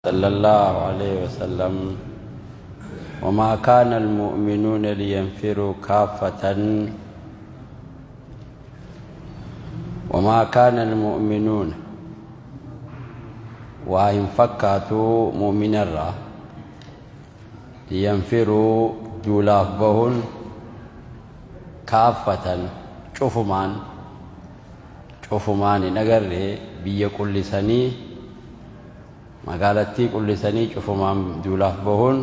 صلى الله عليه وسلم وما كان المؤمنون لينفروا كافة وما كان المؤمنون وإن فكاتوا مؤمن الرا لينفروا دولاف بهن كافة شوفمان شوفمان نقري بيا كل سني magaalattii qullisanii cufumaan duulaaf bahuun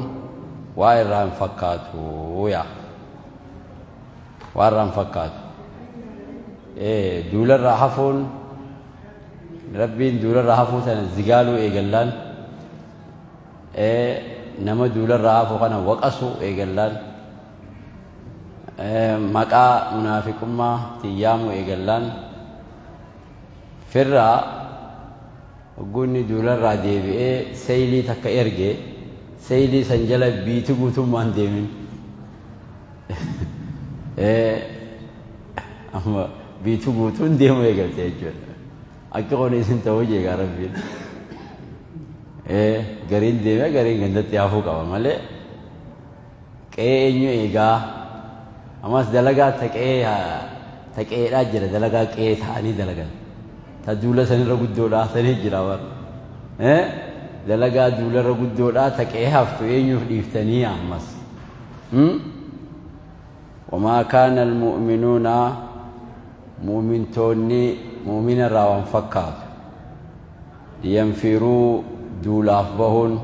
waa irraa hin fakkaatu yaa waa irraa hin fakkaatu. Duularraa hafuun rabbiin duularraa hafuu sana zigaaluu eegallaan nama duularraa hafu kana waqasuu eegallaan maqaa munaafiqummaa tiyyaamuu eegallaan firraa ogguunni duularraa deebi'ee seylii takka erge seylii san jala biitu guutummaan deemin amma biitu guutuun deemu eegalte jechuudha. Akka kun isin ta'uu jeegaa rabbiin. Gariin deemee gariin gandatti hafuu qaba malee qe'ee eenyu eegaa ammas dalagaa ta qe'eedhaa jira dalagaa qe'ee ta'anii dalagan. Ta duula sanirra guddoodhaa sanii jira bar dalagaa duularra guddoodhaa ta qe'ee haftu eenyuuf dhiiftanii ammas. وما كان المؤمنون مؤمنتوني مؤمن راوان فكات لينفروا دولاف بهن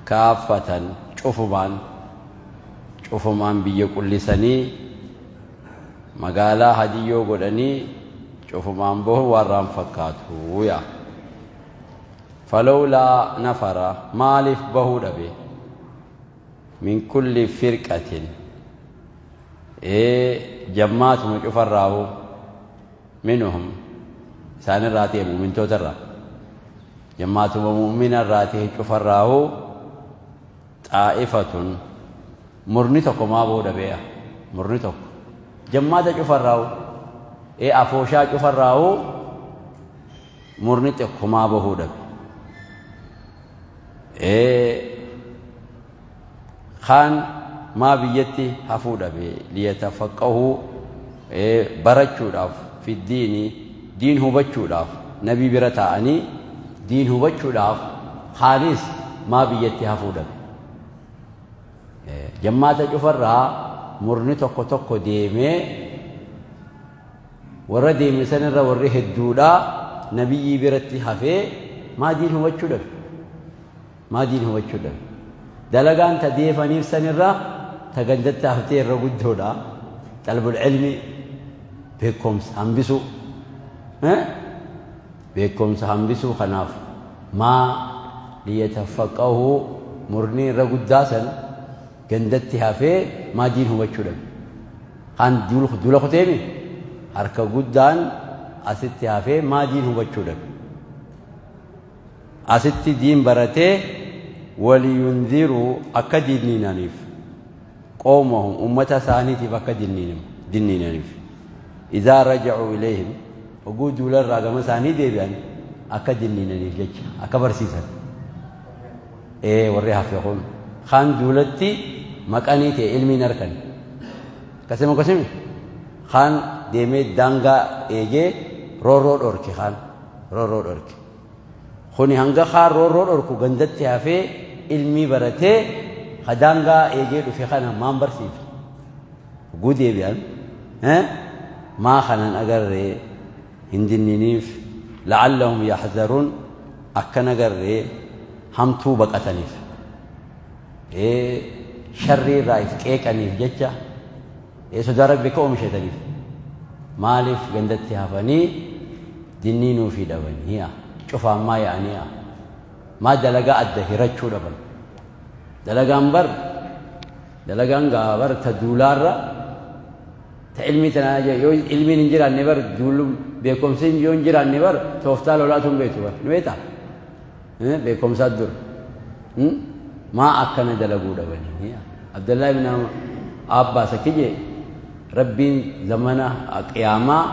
كافة شوفمان شوفمان بيا كل سني مقالا هديو قدني شوفمان به ورام فكاته يا فلولا نفر مالف به دبي من كل فرقة جماعة مجفر راو منهم سان الراتي مؤمن توتر جماعة مؤمن الراتي جفر راو طائفة مرنتك ما بو دبي مرنتك جماعة جفر راو afooshaa cufarraa'u murni tokkomaa bahuu dhabe. Kaan maa biyyatti hafuu dhabe liyatafaqqahuu barachuudhaaf fiddiini diin hubachuudhaaf nabii bira taa'anii diin hubachuudhaaf kaanis maa biyyatti hafuu dhabe. Jammaata cufarraa murni tokko tokko deemee warra deeme sanirra warri hedduudha nabiyyii biratti hafee maa diin hubachuu dhabe. Maa diin hubachuu dhabe. Dalagaan ta deefaniif sanirra ta gandatti haftee irra guddoodha. Xalbul ilmi beekumsa hambisuu. Beekumsa hambisuu kanaaf maa liyatafaqqahuu murni irra guddaa san gandatti hafee maa diin hubachuu dhabe. Kan duula kuteemi harka guddaan asitti hafee maa diin hubachuu dhabe. Asitti diin baratee waliyunziruu akka dinniinaniif qoomahum ummata isaaniitiif akka dinniinaniif idaa rajacuu ilayhim oguu duularraa gama isaanii deebi'an akka dinniinaniif jecha akka barsiisan. Warri hafe kun kaan duulatti maqanii ta'e ilmiin harkan akkasuma akkasuma kaan deemee daangaa eegee roorroo dhorke kaan roorroo dhorke. Kuni hanga kaan roorroo dhorku gandatti hafee ilmii baratee ka daangaa eegee dhufe kana maan barsiifne. Oguu deebi'an maa kanan agarree hin dinniniif la'allahum yaxzaruun akkan agarree hamtuu baqataniif. Sharrii irraa if qeeqaniif jecha sodaa rabbi ka oomishataniif. Maaliif gandatti hafanii dinniinuu fi dhabanii cufaan maa yaa'anii maa dalagaa adda hirachuu dhaban. Dalagaan bar dalagaan gaa bar ta duulaarra ta ilmii tanaa yoo ilmiin hin jiraanne bar duulum beekumsi yoo hin jiraanne bar tooftaa lolaatu hin beektu bar ni beektaa beekumsaa dur maa akkana dalaguu dhabanii. Abdallaa ibn Abbaas akki rabbiin zamana qiyaamaa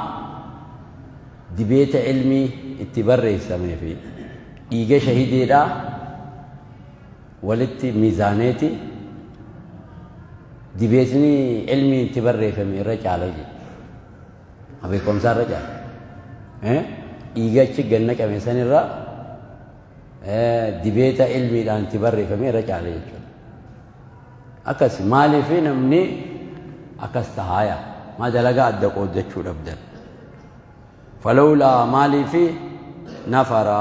dibeeta ilmii itti barreessamee fi dhiiga shahideedhaa Walitti miizaaneeti dibeetni ilmi itti barreeffame irra caala jedhe. Beekumsa irra caala. Dhiiga achi ganna qabee sanirra dibeeta ilmiidhaan itti barreeffame irra caala jechuudha. Akkas maaliif namni akkas tahaaya maa dalagaa adda qooddachuu dhabdan. Falawlaa maaliif nafara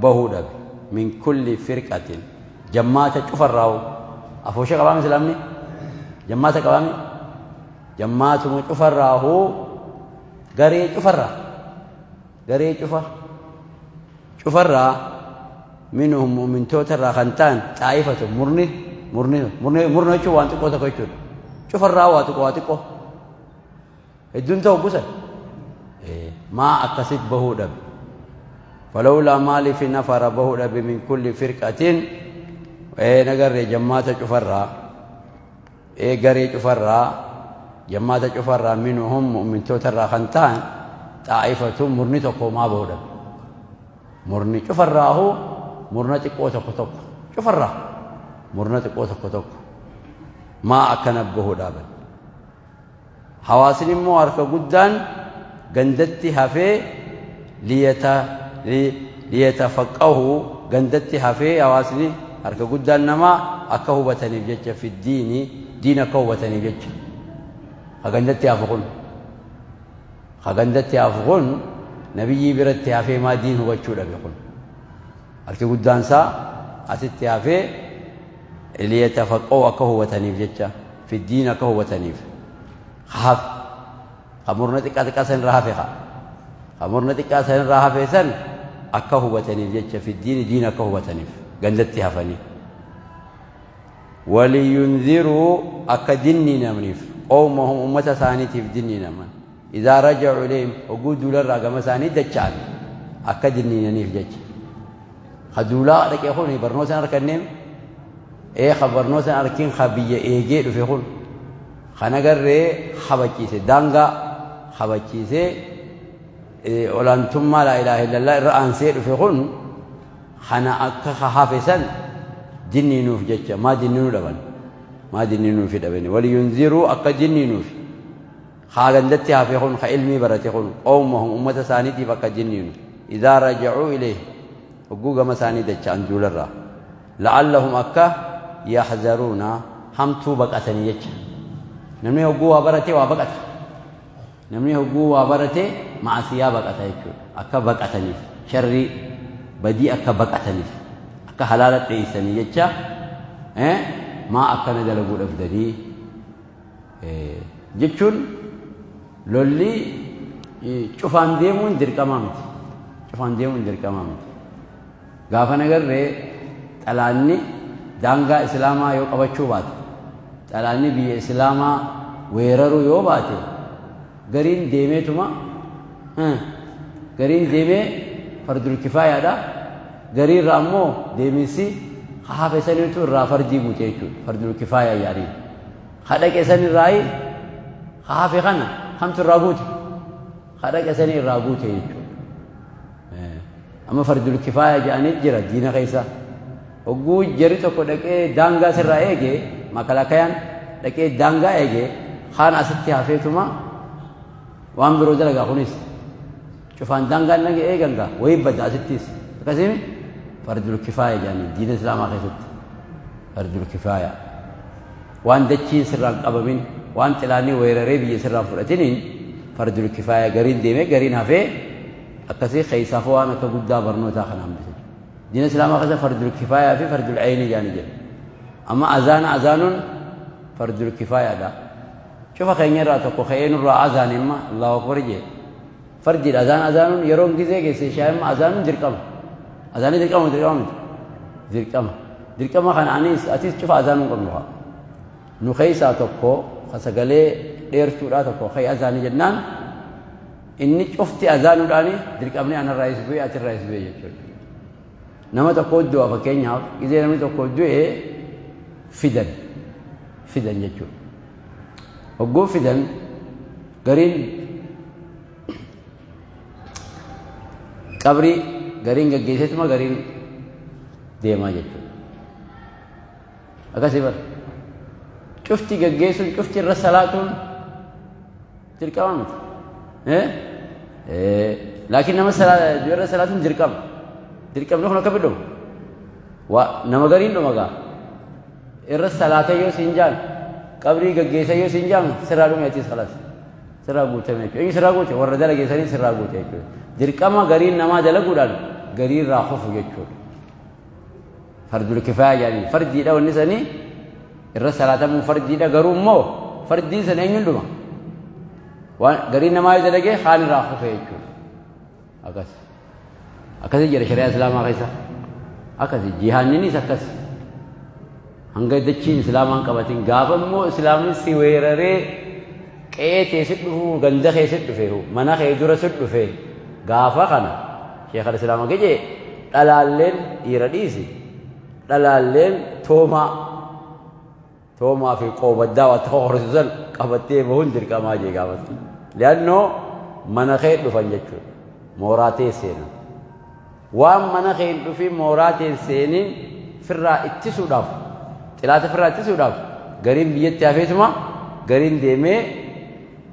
bahuu dhabe min kulli firqatin jammaata cufarraawu afoosha qabaame islaamni jammaata qabaame jammaatuma cufarraahu garee cufarraa garee cufarraa minhum mu'mintootarraa kan ta'an xaa'ifatu murni murni murni murni jechuun waan xiqqoo tokko jechuudha cufarraa waa xiqqoo waa xiqqoo hedduun ta'u gusan maa akkasit bahuu dhabe falawlaa maaliif nafara bahuu dhabe min kulli firqatin nagarree jammaata cufarraa garee cufarraa jammaata cufarraa minhum mu'mintootarraa kan ta'an xaa'ifatu murni tokko maa bahuu dhabe murni cufarraahu murna xiqqoo tokko tokko cufarraa murna xiqqoo tokko tokko maa akkana bahuu dhaaban hawaasni immoo harka guddaan gandatti hafee liyatafaqqahu gandatti hafee hawaasni harka guddaan namaa akka hubataniif jecha fi diini diin akka hubataniif jecha ha gandatti hafu kun ha gandatti hafu kun nabiyyii biratti hafee maa diin hubachuu dhabe kun harki guddaan isaa asitti hafee liyatafaqqahu akka hubataniif jecha fi diin akka hubataniif hafe ha murna xiqqaa xiqqaa san irraa hafe ha murna xiqqaa san irraa hafe san akka hubataniif jecha fi diini diin akka hubataniif gandatti hafanii waliyunziruu akka dinni namniif qawmahum ummata isaaniitiif dinni naman idaa raja'u ilayhim oguu duularraa gama isaanii dacha'an akka dinniinaniif jecha ha duulaa dhaqee kun barnoota hin arganneem ha barnoota hin arkin ha biyya eegee dhufe kun kana garree habachiise daangaa habachiisee olaantummaa laa ilaaha illallah irra aansee dhufe kun kana akka hafe san dinniinuuf jecha maa dinniinuu dhaban maa dinniinuufi dhabani waliyunziruu akka dinniinuuf haa gandatti hafe kun ha ilmii barate kun qawmahum ummata isaaniitiif akka dinniinu idaa rajacuu ilayhi hogguu gama isaanii dacha'an duularraa la'allahum akka yaxzaruuna hamtuu baqatanii jecha namni hogguu waa barate waa baqata namni hogguu waa barate maasiyaa baqata jechuudha akka baqataniif sharrii badii akka baqataniif akka halaala dheeysanii jecha maa akkana dalaguu dhabdanii jechuun lolli cufaan deemuun dirqamaa miti cufaan deemuun dirqamaa miti gaafa nagarree xalaanni daangaa islaamaa yoo qabachuu baate xalaanni biyya islaamaa weeraruu yoo baate gariin deemeetuma gariin deemee fardul kifaayaadha garii irraa ammoo deeminsi hafe saniitu irraa fardii guute jechuudha fardul kifaayaa yaariin ha dhaqe san irraayi hafe kana kamtu irraa guute ha dhaqe sanii irraa guute jechuudha amma fardul kifaayaa jedhanii jira diina keessa hogguu jarri tokko dhaqee daangaa sirraa eege makalakayaan dhaqee daangaa eege kaan asitti hafeetuma waan biroo dalagaa kunis cufaan daangaan naga eegan gaa wayii badda asittis akkasimi fardul kifaaya jedhanii diina islaamaa keessatti fardul kifaaya waan dachiin sirraan qabamin waan xilaanii weeraree biyya sirraan fudhatiniin fardul kifaaya gariin deemee gariin hafee akkasii keessaafuu waan akka guddaa barnootaa kana hambise diina islaamaa keessa fardul kifaayaa fi fardul ayni jedhanii jedhu amma azaana azaanuun fardul kifaayaadha cufa keenya irraa tokko ka'ee nurraa azaan imma allahu akbar jee fardiidha azaan azaanuun yeroon gizee geesse ishaa imma azaanuun dirqama azaanii dirqama dirqama miti dirqama dirqama kana anis atis cufa azaanuun qabnu haa nu keessaa tokko ka sagalee dheertuudhaa tokko ka'ee azaanii jennaan inni cufti azaanuudhaani dirqamni anarraa is bu'ee atirraa is bu'ee jechuudha nama tokko du'a fakkeenyaaf gizee namni tokko du'e fidan fidan jechuudha hogguu fidan gariin qabrii gariin gaggeesseetuma gariin deemaa jechuudha. Akkasii bara. Cufti gaggeessuun cufti irra salaatuun dirqama miti. Laakiin nama irra salaatuun dirqama. Dirqamni kun akka bidhamu. Nama gariin dhuma gaa. Irra salaata yoo siin jaan qabrii gaggeessa yoo siin jaan sirraa dhume atis khalas. Sirraa guutame jechuudha. Eenyu sirraa guute? Warra dalageessanii sirraa guute jechuudha. Dirqama gariin namaa dalaguudhaan garii irraa kufu jechuudha. Fardul kifaaya jedhanii fardiidha wanni sanii irra salaatamuu fardiidha garuu immoo fardiin sana eenyuun dhuma? Waan gariin namaa yoo dalagee kaan irraa kufe jechuudha. Akkas. Akkasii jira shari'aa islaamaa keessa. Akkasi jihaanninis akkas. Hanga dachiin islaamaan qabatin gaafa immoo islaamni si weeraree qe'ee tee si dhufu ganda kee si dhufe mana kee dura si dhufe gaafa kana sheekal islaamaa gejee dhalaalleen dhiira dhiisi dhalaalleen toomaa toomaa fi qoobaddaa waan tokko horsiisan qabattee bahuun dirqamaa jee gaafatti. Li'annoo mana kee dhufan jechuudha. Mooraa tee seenan. Waan mana kee hin dhufin mooraa tee seenin firraa ittisuudhaaf xilaata firraa ittisuudhaaf gariin biyyatti hafeetuma gariin deemee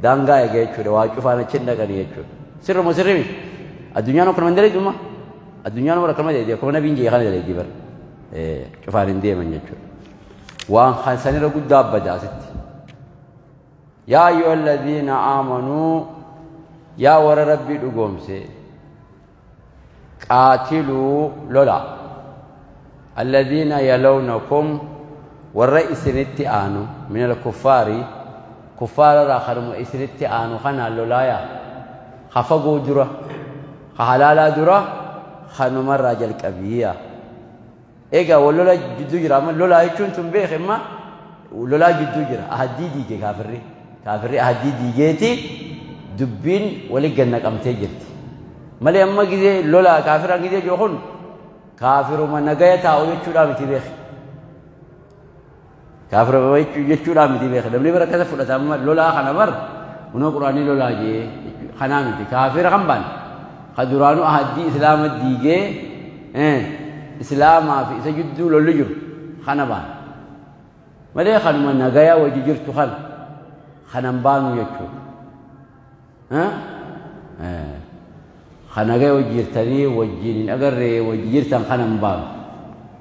daangaa eega jechuudha. Waa cufaan achi hin dhaqanii jechuudha. Sirruma sirri miti. Addunyaan akkanuma hin dalayduma. Addunyaan akkuma dalaydii akkuma nabiin jee kana dalaydii bara. Cufaan hin deeman jechuudha. Waan kan sanirra guddaa bada asitti. Yaa ayyuha alladhiina aamanuu yaa warra rabbii dhugoomse qaatiluu lola alladhiina yalawnakum warra isinitti aanu min alkuffaari kuffaararraa kanuma isinitti aanu kanaan lolaaya ka fagoo dura ka halaalaa dura kanumarraa jalqabiyya. Egaa wal lola jidduu jira amma lolaa jechuun tun beek imma lolaa jidduu jira ahaddii diige kaafirri kaafirri ahaddii diigeeti dubbiin wali gannaqamtee jirti. Malee amma gizee lolaa kaafiraan gizee jiru kun kaafiruma nagaya taa'u jechuudhaa miti beek. Kaafiruma jechuudhaa miti beek. Namni bara akkasa fudhata amma lolaa kana bar kunoo quraanii lolaa jee kanaa miti kaafira kan baan ka duraanuu ahaddii islaama diigee islaamaa fi isa jidduu lolli jiru kana baan. Malee kanuma nagaya wajji jirtu kana kanan baanu jechuudha. Ka nagaya wajji jirtanii wajjin hin agarree wajji jirtan kanan baanu.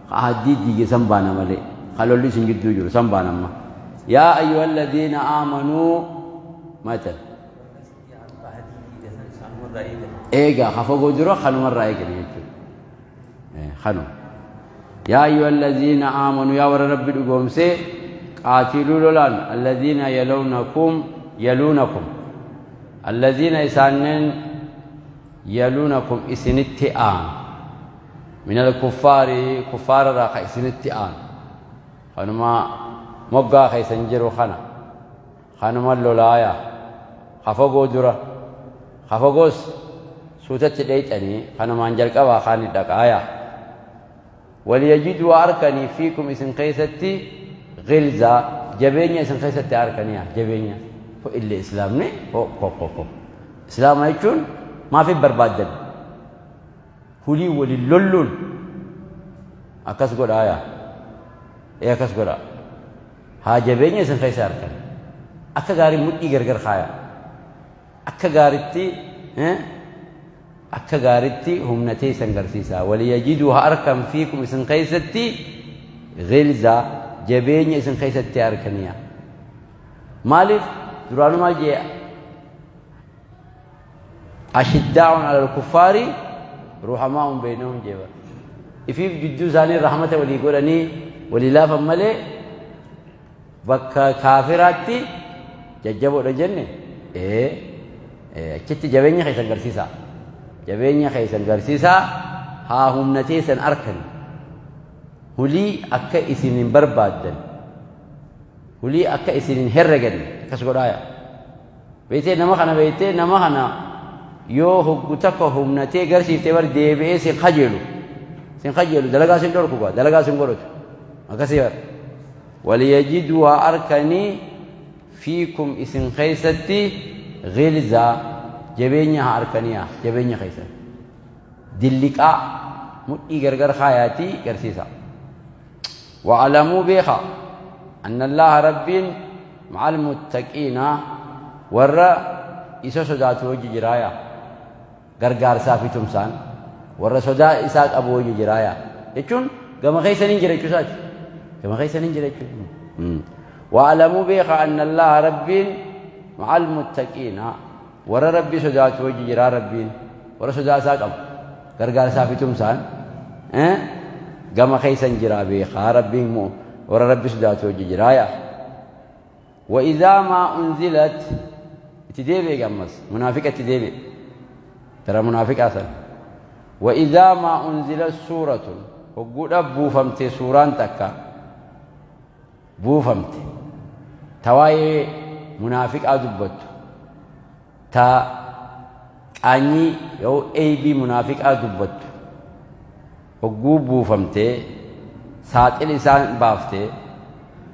Ka ahaddii diige san baana malee ka lolli isin gidduu jiru san baana amma. Yaa ayyuha alladhiina aamanuu maatan. Eegaa ka fagoo dura kanumarraa eegale jechuudha. Kanuma. Yaa ayyuha alladhiina aamanuu yaa warra rabbi dhugoomsee qaatiluu lolaan alladhiina yalawnakum yaluunakum alladhiina isaanneen yaluunakum isinitti aanu min alkuffaari kuffaararraa ka isinitti aanu kanuma moggaa keessan jiru kana kanuma lolaaya ka fagoo dura ka fagoos suutatti dheeyxanii kanumaan jalqabaa kaani dhaqaaya. Waliyajiduu arkanii fiikum isin keessatti غلظة جبينيا إسن خيستي أركانيا جبينيا فإلا إسلامني هو هو هو هو إسلام يكون ما في بربادن هولي ولي لولون أكاس قول آية إيه أكاس قول ها جبينيا إسن خيستي أركان أكا غاري مدي غرغر خايا أكا غارتي أكا غارتي هم نتي سنغرسيسا وليجدوها أركان فيكم إسن خيستي غلظة jabeenya isin keessatti arkaniya. Maaliif duraanuu maal jee ashiddaa'un alal kuffaari ruhamaa'un baynahum jee bara. Ifiif jidduu isaanii rahmata walii godhanii walii laafan malee bakka kaafiraatti jajjaboodha jenne achitti jabeenya keessan garsiisaa. Jabeenya keessan garsiisaa haa humna teessan arkan. Hulii akka isin hin barbaaddan hulii akka isin hin herreganne akkas godhaaya. Beektee nama kana beektee nama kana yoo hoggu takka humnatee garsiiftee bar deebi'ee sin kajeelu sin kajeelu dalagaa sin dhorku gaa dalagaa sin godhatu akkasii bar. Waliyajiduu haa arkanii fiikum isin keessatti ghilzaa jabeenya haa arkaniyaa jabeenya keessan dilliqaa mudhii gargar kaayaatii garsiisa. Wa'alamuu beekaa anna Allaaha Rabbiin ma'al muttaqiina warra isa sodaatu wajji jiraaya gargaarsaa fi tumsaan warra sodaa isaa qabu wajji jiraaya jechuun gama keessaniin jira jechuu isaati. Gama keessaniin jira jechuudha. Wa'alamuu beekaa anna Allaaha Rabbiin ma'al muttaqiina warra Rabbii sodaatu wajji jiraa Rabbiin warra sodaa isaa qabu gargaarsaa fi tumsaan gama keessan jiraa beekaa Rabbiin warra Rabbi sodaatu wajji jiraaya. وإذا ما أنزلت تديبي قمص منافقة تديبي ترى منافق أصلا. وإذا ما أنزلت سورة وقول بوفمت سوران تكا بوفمت تواي منافق أدبت تا أني يو أي بي منافق أدبت وقول بوفمت سات الإنسان بافتي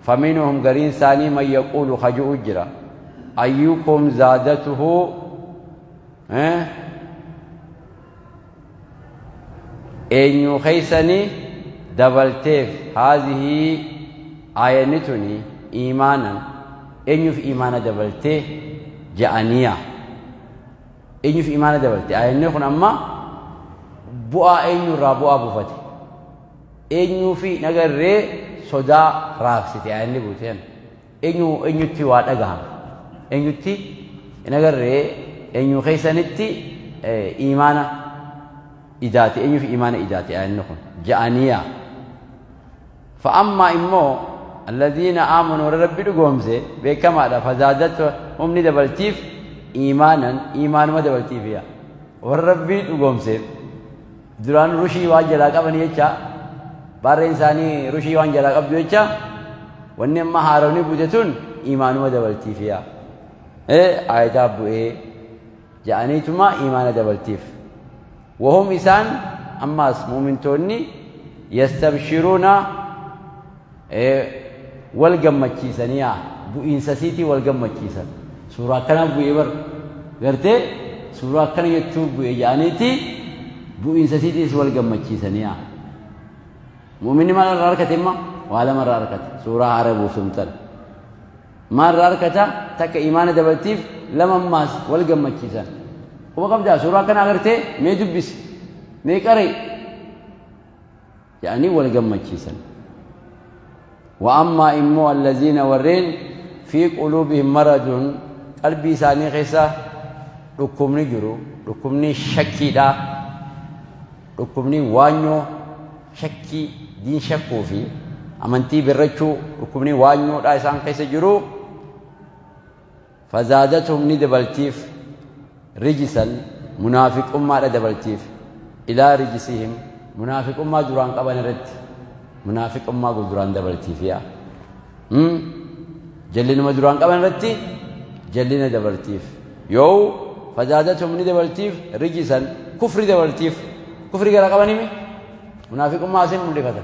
فمنهم قرين ثاني من يقول خجو أجرا أيكم زادته أين خيسني دبلتيف هذه آينتني إيمانا أين في إيمانا دبلتي جانيا أين في إيمانا دبلتي آينتكم أما بؤا أين رابوا أبو فتي أين في نجري sodaa raabsite ayyanni buuteen eenyu eenyutti waa dhagahama eenyutti hin agarree eenyu keessanitti imaana idaate eenyu fi imaana idaate ayyanni kun ja'aniya fa'ammaa immoo alladhiina aamanuu warra rabbi dhugoomse beekamaadha fazaadatu humni dabaltiif iimaanan iimaanuma dabaltiif yaa warra rabbi dhugoomseef duraan rushii waan jalaa qabanii jecha barreen isaanii rushii waan jalaa qabdu jecha wanni amma haaromni buute tun iimaanuma dabaltiif yaa aayataa bu'ee ja'aniituma iimaana dabaltiif. Wahum isaan ammaas muumintoonni yastabshiruuna wal gammachiisanii bu'iinsa siitii wal gammachiisan suuraa akkana bu'ee bar gartee suuraa akkana jettuu bu'ee ja'aniiti bu'iinsa siitiis wal gammachiisanii. مؤمن ما راركت إما ولا ما راركت سورة عرب وسمتن ما راركت تك إيمان دبلتيف لما ماس والجمة كيسان وما قبل سورة كان أغرته ما يدبس ما يقري يعني والجمة كيسان. وأما إمو الذين ورين في قلوبهم مرض قلبي ساني خيسة ركمني جرو ركمني شكيدا ركمني وانيو shakkii diin shakkuu fi amantii birrachuu dhukkubni waanyoodhaa isaan keessa jiru fazaadathum ni dabaltiif rijisan munaafiqummaadha dabaltiif ilaa rijisihim munaafiqummaa duraan qaban irratti munaafiqummaa duraan dabaltiif yaa jallinuma duraan qaban irratti jallina dabaltiif yoo fazaadathum ni dabaltiif rijisan kufri dabaltiif kufri gara qabanimi منافق ما أسيم ملفتة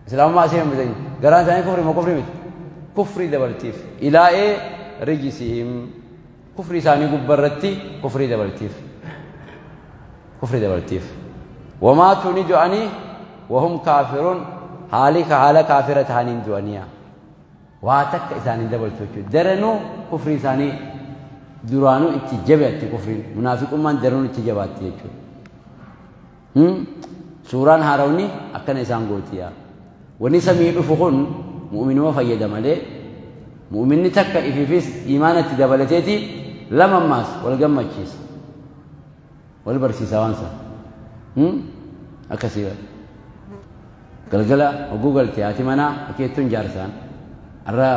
إسلام ما أسيم ملفتة قران ثاني كفر ما كفر مت كفر دبلتيف إلى إيه رجسهم كفر ثاني قبرتي كفر دبلتيف كفر دبلتيف وما تندعني وهم كافرون حالك حال كافرة هانين دنيا واتك إساني دبلتوش درنو كفر ثاني درانو اتجابت كفر منافق من درنو اتجابت يجو suuraan haaromni akkana isaan gootiya wanni samii dhufu kun mu'minuma fayyada malee mu'minni takka ifiifis iimaanatti dabalateeti lama ammaas wal gammachiisa wal barsiisa waan sana akkasii galgala hogguu galte haati manaa akeettuun jaarsaan har'a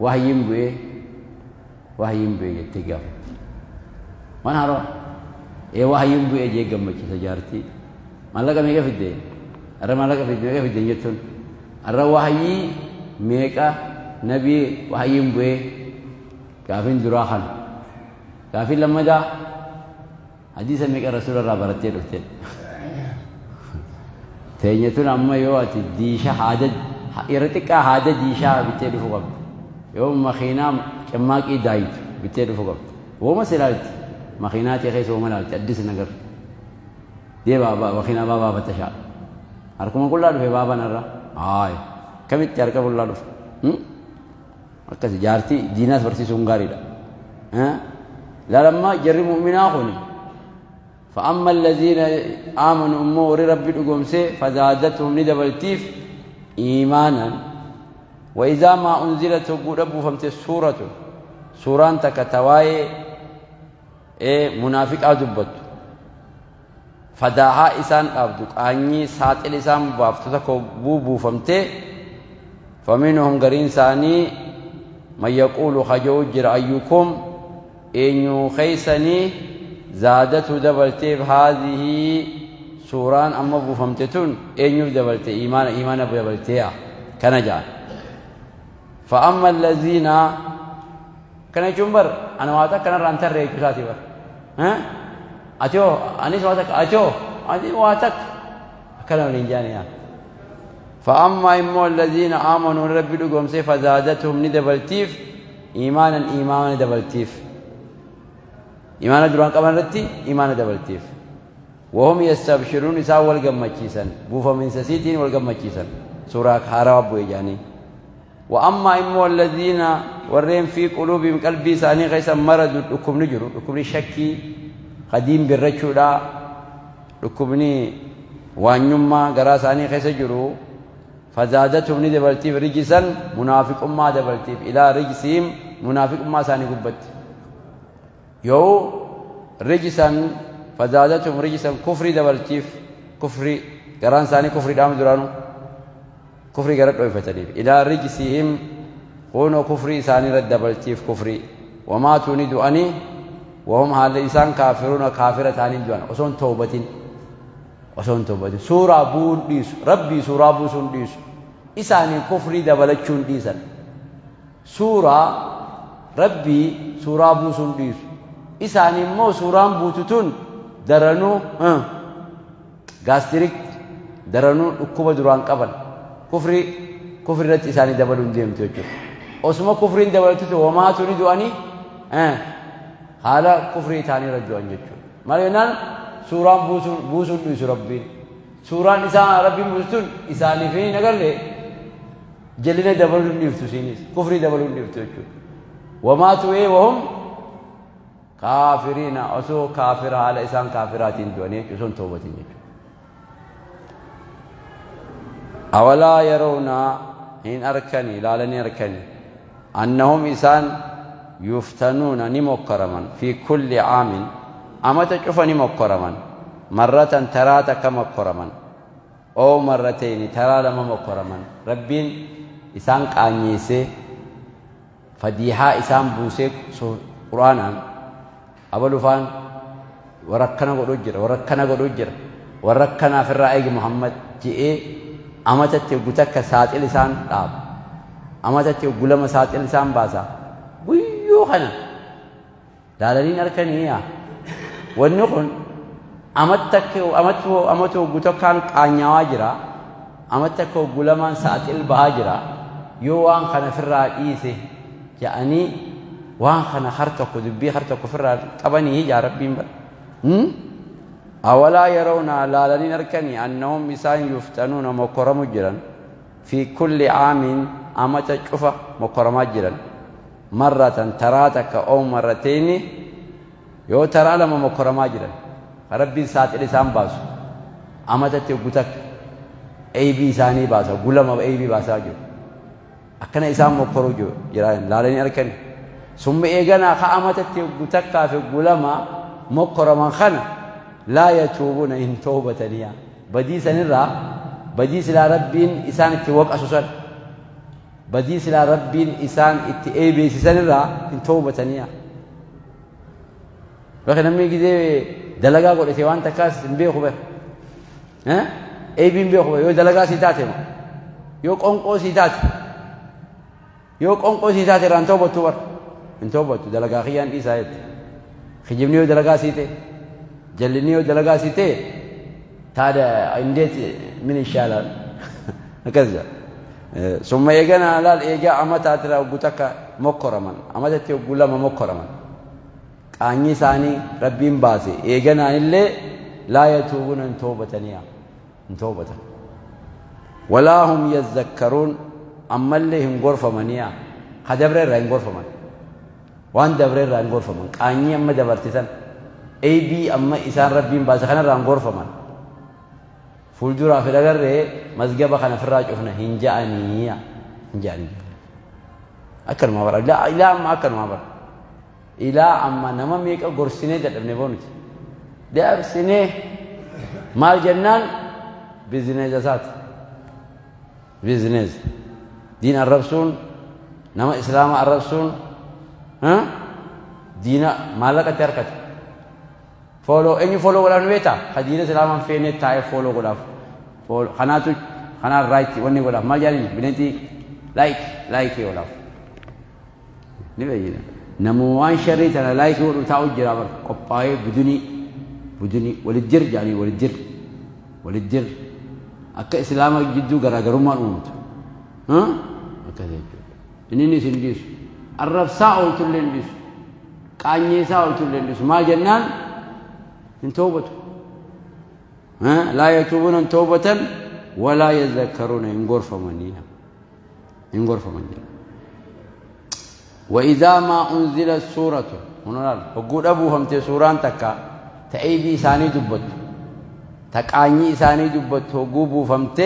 wahyiin bu'ee jettee gaafatti waan haaroo wahyiin bu'ee jee gammachiisa jaartii maallaqa meeqa fidde har'a maallaqa fidde meeqa fidde jettuun har'a wahyii meeqa nabii wahyiin bu'ee gaafiin duraa kana gaafiin lammadaa hadiisa meeqa rasuula irraa barattee dhufte teenya tun amma yoo ati diisha haada irra xiqqaa haada diishaa bittee dhufuu qabdi yoo makiinaa cimmaaqii daayitu bittee dhufuu qabdi wooma silaalti makiinaa ta'e keessa wooma laalti addis nagar deebaa makiinaa baabaa fatashaa Harkuma qullaa dhufe baabanarra. Haaya. Kamitti harka qullaa dhufe? Akkasi jaartii diinaas barsiisuun gaariidha. Laalamma jarri mu'minaa kuni. فأما الذين آمنوا أمور ربي دغومسه فزادتهم ندبلتيف إيمانا وإذا ما أنزلت رب فهمت سورة سوران تكتواي إيه منافق أدبت فداها إسان أبدك أني سات الإسان بافتك بوبو فهمت فمنهم قرين ثاني من يقول خجوجر أيكم إن خيسني زادته دبلتي هذه سوران أما بفهمتتون إنيو دبلتي إيمان إيمان دبلتي كان جاء فأما الذين كان جنبر أنا واتا كان رانتر ريك ساتي بر ها أتيو أنيس واتك أتيو أني واتك كلام الإنجانية فأما إما الذين آمنوا ربي لقوم سيف فزادتهم ندبلتيف إيمانا إيمانا دبلتيف إيمان دران قبل رتي إيمان دبلتيف وهم يستبشرون إساء والقمتشيسا بوفا من سسيتين والقمتشيسا سورة خاراب بويجاني وأما إما الذين ورين في قلوبهم قلبي ساني غيسا مرض لكم نجرو لكم شكي قديم بالرجولا لكم وانيما غراساني غيسا جرو فزادتهم ندبلتيف رجسا منافق ما دبلتيف إلى رجسهم منافق ما ساني قبت يو رجسا فزادتهم رجسا كفري دبلتيف كفري قران ثاني كفري دام درانو كفري قرات ويفتليف إلى رجسهم كونوا كفري ثاني رد دبلتيف كفري وما تريد أني وهم هذا إنسان كافرون كافرة ثاني دوان أصون توبة أصون توبة سورة بون ديس ربي سورة بوسون ديس إساني كفري دبلتشون ديسا سورة ربي سورة بوسون ديس إساني مو سوران بوتتون درنو غاستريك درنو أكوبة دران قبل كفري كفري رت إساني دبلون ديم توجو أسمو كفرين دبلتو وما تريد أني هذا كفري ثاني رجوان جتشو مالينان سوران بوسون بوسون بيس ربي سوران إسان ربي بوسون إساني فيني نقول لي جلنا دبلون ديم سينيس كفري دبلون ديم توجو وما توي وهم كافرين أسو كافر على إنسان كافرات دوني جسون توبة أولا يرون إن أركني لا لن أركني أنهم إنسان يفتنون نمكرما في كل عام أما تشوف نمكرما مرة ترى كمكرما أو مرتين ترى لما مكرما ربين إنسان قانيسه فديها إنسان بوسه قرآنا أبو فان وركنا قدوجر وركنا قدوجر وركنا في الرأي محمد جئ أما تتجوتك ساعة إنسان راب أما تتجول ما ساعة إنسان باسا بيو خنا دارين أركنيا ونقول أما تك أما تجوتك كان عنياجرا أما تكجول ما ساعة الباجرا يوان خنا في الرأي سه يعني وان خنا خرتك ودبي خرتك فرا طبني يا ربي أولا يرون لا لن أركني أنهم إنسان يفتنون مكرم جرا في كل عام أما تشوف مكرم جرا مرة تراتك أو مرتين يو ترى لما مكرم جرا ربي سات الإنسان باسو أما تتوقتك أي بي ثاني باسو قول ما أي بي باسو جو أكن إنسان مكرم جو جرا لا لن أركني ثم إيجانا خامة تتوقتك في قول ما مكرم خنا لا يتوبون إن توبة ليا بدي سنرى بدي سلا ربين إنسان توقع أساسا بدي سلا ربين إنسان إت أي بي سنرى إن توبة ليا لكن نمي كده دلقا قول إتوان تكاس بيه خبر ها أي بين بيه خبر يو دلقا سيتاتي ما يو قنقو سيتاتي يو قنقو سيتاتي ران توبة تور إن توبة دلقا خيان إيسايت خجبني يو دلقا سيتي جلني ودلقا سيتي تادا انديت من الشالال هكذا ثم يجانا لا إيجا أما تاترا وقتك مكرما أما تتي وقول ما مكرما أني ثاني ربي باسي إيجانا اللي لا يتوبون إن توبة نيا إن توبة ولا هم يذكرون أما اللي هم غرفة منيا خدبر رين غرفة من وان دبر رين غرفة من قاني أما دبرتسن أي بي أما إسان ربين باسخنا رين غرفة من فولدورا في الأجر مزجبة خنا في الراج أفنا هنجانية هنجانية أكل ما برا لا إلى أما أكل ما برا إلى أما نما ميك غرسينة ده ابن بونت ده سنة مال جنان بزنس بزنس دين الرسول نما إسلام الرسول ها دين مالك تركت فولو إني فولو ولا نويتا خدينا إسلام فين تاي فولو ولا فولو خناتو خنا رايت وني ولا ما جاني بنتي لايك لايك ولا نبينا نموان شريت أنا لايك وتاو جرابر قباي بدوني بدوني وللجر يعني وللجر وللجر أك إسلام جدو غرا ما أمت ها أكذا إنني سنديس الرب ساعة تلنديس كاني ساعة تلنديس ما جنان إن توبته ها لا يتوبون توبة ولا يذكرون إن غرفة منيا إن غرفة منيا. وإذا ما أنزلت سورة هنا وقول أبوهم تسوران تكا تأيبي ساني دبت تكاني ساني دبت وقوبو فمت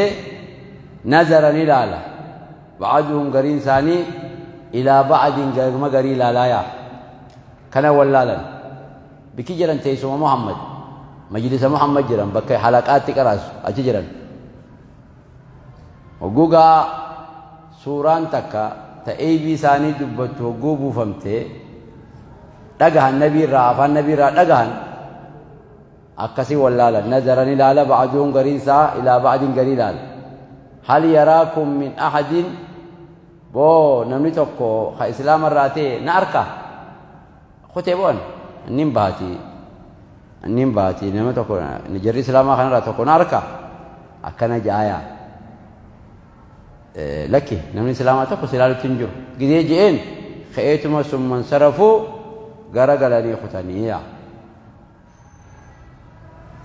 نظر نلالا بعضهم قرين ساني إلى بعض ما قري لا لا يا كان ولالا بكي جرن تيسو محمد مجلس محمد جرن بكي حلقات تكراس أجي جرن وقوغا سوران تكا تأيبي ساني دبت وقوبو فمت دقهن نبي را فان نبي را دقهن أكسي ولالا نظر نلالا بعضهم قرين سا إلى بعض قري لالا هل يراكم من أحد بو نمني توكو خا إسلام الراتي ناركا ختيبون النيم باتي النيم باتي نمني توكو نجري إسلام خنا راتوكو ناركا أكنا جايا لكي نمني إسلام توكو سلالة تنجو جدي جين خيتما ثم انصرفوا غرغلني ختانيا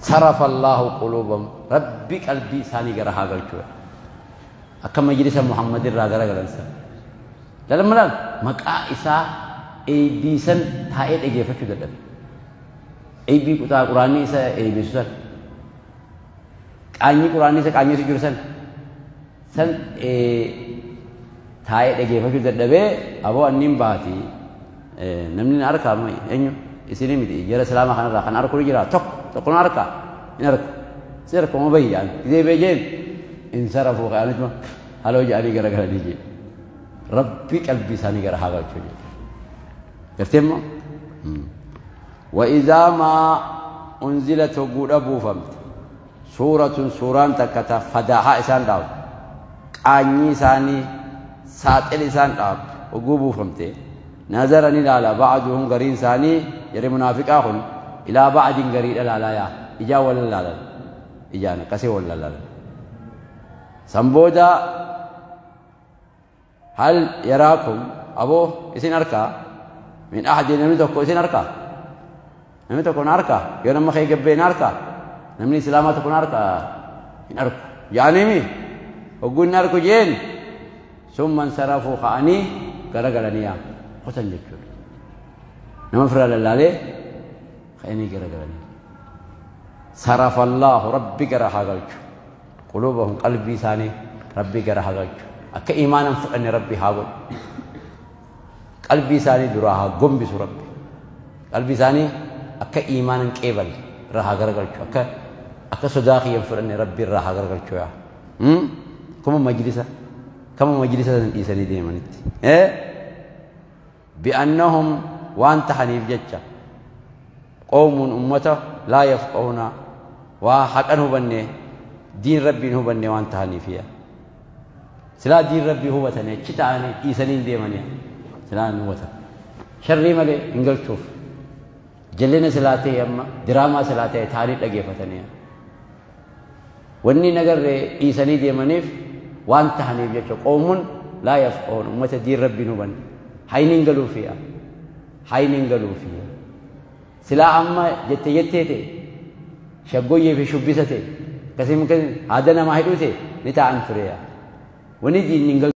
صرف الله قلوبهم ربي قلبي ثاني غرها غلچو أكما مجلس محمد را غرغلنسا لما لا مقا إسا اي بي سن تايد اجيفچو ددب اي بي قطا قراني إسا اي بي سن قاني قراني إسا قاني سجور سن سن اي تايد اجيفچو ددب ابو انيم باتي نمني أركا ما انيو إسيني مدي جرى سلامة خنا را خنا أركو جرى توك توك أركا إن أركو سيركو ما بيجي يعني إذا بيجين انصرفوا قالت ما هلو جاري غرا غرا ديجي ربي قلبي ثاني غرا هاغا چوجي كرتم وإذا ما أنزلت وقود أبو فمت سورة سوران تكتا فداها إسان داو قاني ثاني ساتل إسان داو وقوبو فمت نظرني لالا بعضهم غرين ثاني يري منافقاهم إلى بعض غرين لا لا يا إجا ولا لا لا إجانا كسي ولا لا لا سمبودا هل يراكم أبو إسين أركا من أحد نمتكو إسين أركا نمتكو ناركا يوم ما خي جبي ناركا نمني سلامتكو ناركا إن أركو يعني مي وقول ناركو جين ثم انصرفوا خاني غرغلنيا قتل لك نما فرا لله خاني غرغلني صرف الله ربي غرها قلوبهم قلبي ثاني ربي غرها أك إيمانا فأني ربي هاقول قلبي ثاني دراها قم بس ربي قلبي ثاني أك إيمانا كيبل راها غرغل أك أك صداقي فأني ربي راها غرغل شوية كم مجلسة كم مجلسة إيساني دي منت إيه بأنهم وأنت حنيف جتة قوم أمته لا يفقهون وحقنه بني دين ربي هو بني وانت هنيفيا سلا دين ربي هو تني كتاني إيسانين دي منيا سلا نوتا شري ملي إنجل شوف جلنا سلاتي يما دراما سلاتي تاريخ لقي فتنيا وني نجر إيساني دي منيف وانت هنيفيا قوم لا يفقهون أمة دين ربي هو بني هاي ننجلو فيها هاي ننجلو فيها سلا أما جت جتتي شقوي في شبيستي Akkasii haada namaa hidhuu ta'e ni taa'an ture. Wani diinni hin